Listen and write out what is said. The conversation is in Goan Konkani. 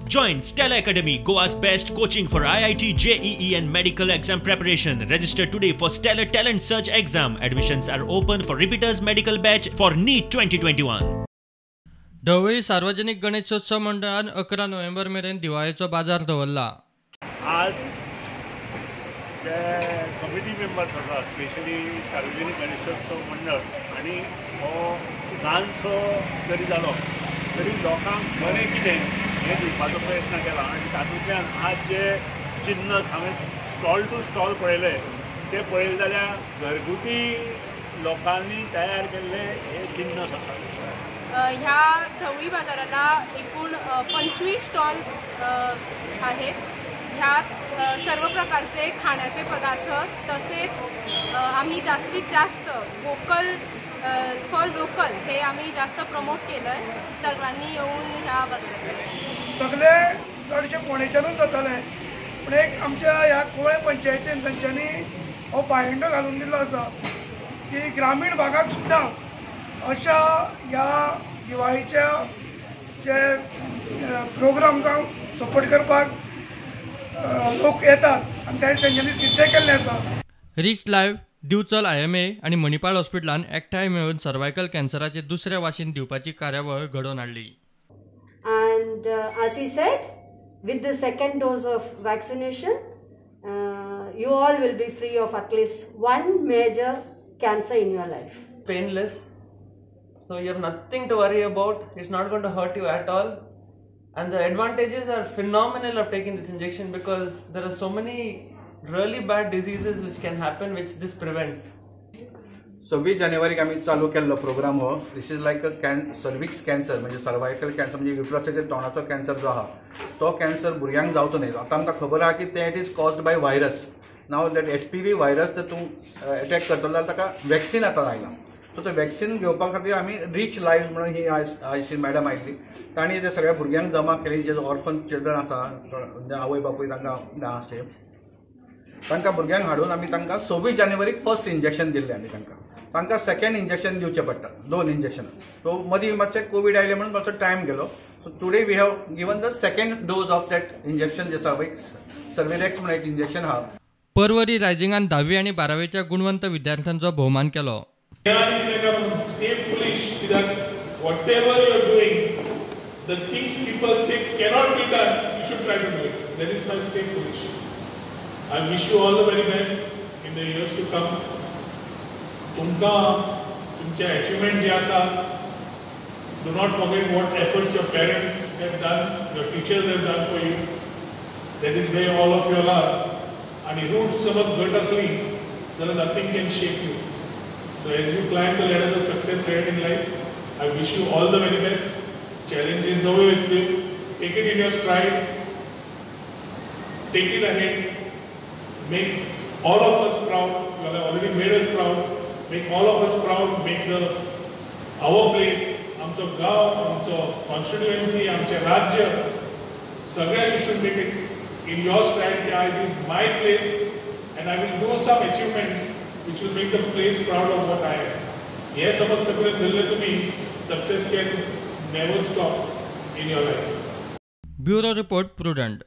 Join Stellar Academy, Goa's best coaching for IIT, JEE and medical exam preparation. Register today for Stellar Talent Search exam. Admissions are open for repeaters medical batch for NEET 2021. Dhavalim सार्वजनिक गणेशोत्सव मंडळान 11 नोव्हेंबर मेरेन दिवाळेचो बाजार दवरला. आज जे कमिटी मेंबर्स आसा, स्पेशली सार्वजनिक गणेशोत्सव मंडळ आनी हो ल्हानसो जरी जालो तरी लोकांक बरें कितें हें दिवपाचो प्रयत्न केला आनी तातूंतल्यान आज जे जिन्नस हांवें स्टॉल टू स्टॉल पळयले ते पळयले जाल्यार घरगुती लोकांनी तयार केल्ले हे जिन्नस आसात. ह्या ढवळी बाजाराला एकूण 25 स्टॉल्स आहेत. ह्यात सर्व प्रकारचे खाण्याचे पदार्थ तसेच आम्ही जास्तीत जास्त वोकल फॉर लोकल हे आम्ही जास्त प्रमोट केलं आहे. सर्वांनी येऊन ह्या बाजारात सगळे चडशे फोंडेच्यानूच जाताले, पूण एक आमच्या ह्या कोळे पंचायतीन तांच्यांनी हो पायंडो घालून दिल्लो आसा की ग्रामीण भागाक सुद्दां अशा ह्या दिवाळीच्या जे प्रोग्रामांक सपोर्ट करपाक लोक येतात आनी ते तेंच्यांनी सिद्ध केल्लें आसा. रिच लायव्ह, दिवचल IMA आनी मणिपाल हॉस्पिटलान एकठांय मेळून सर्वायकल कॅन्सराचे दुसरे वाशीन दिवपाची कार्यावळ घडोवन हाडली. And as he said, with the second dose of vaccination, you all will be free of at least one major cancer in your life. Painless, so you have nothing to worry about. It's not going to hurt you at all. And the advantages are phenomenal of taking this injection because there are so many really bad diseases which can happen, which this prevents. 26 जानेवारीक आमी चालू केल्लो प्रोग्राम हो. This is like a cervix cancer, म्हणजे सर्वायकल कॅन्सर, म्हणजे युट्रसाचेर तोंडाचो कॅन्सर जो आहा तो कॅन्सर भुरग्यांक जावचो न्हय. आतां आमकां खबर आहा की ते it is caused by virus. Now that HPV virus जर तूं एटॅक करतलो जाल्यार ताका वॅक्सीन आतां आयलां. सो ते वॅक्सीन घेवपा खातीर आमी रीच लायव्ह म्हणून ही आयज मॅडम आयिल्ली, तांणी ते सगळ्या भुरग्यांक जमा केली जे ऑर्फन चिल्ड्रन आसा, आवय बापूय तांकां ना अशें, तांकां भुरग्यांक हाडून आमी तांकां 26 जानेवारीक फर्स्ट इंजेक्शन दिल्लें आमी तांकां. तांकां सेकंड इंजेक्शन दिवचें पडटा, 2 इंजेक्शनां. सो मदीं मातशें कोवीड आयलें म्हणून मातसो टायम गेलो. So today we have given the second dose of that injection, जे सर्विरेक्स म्हणून एक इंजेक्शन आहा. परवरी रायझिंगान 10वी आनी 12वीच्या गुणवंत विद्यार्थ्यांचो भोवमान केलो. Stay foolish, कित्याक whatever you are doing, the things people say cannot be done, you should try to do it. That is my stay foolish. I wish you all the very best in the years to come. तुमकां तुमचे achievement जे आसा, do not forget what efforts your parents have done, your teachers have done for you. That is where all of you are. आनी roots समज घट आसली जाल्यार nothing can shake you. So as you climb the ladder of success ahead in life, I wish you all the very best. Challenges नवे येतले, take it in your stride, take it ahead, make all of us proud. You have already made us proud. Make all of us proud. Make the our place, आमचो गांव, आमचो कॉन्स्टिट्युएन्सी, आमचें राज्य, सगळें you should make it in your stride. It is my place and I will do some achievements which will make the place proud of what I am. हे समज तकलेन धरलें तुमी, success can never stop in your life. Bureau report, Prudent.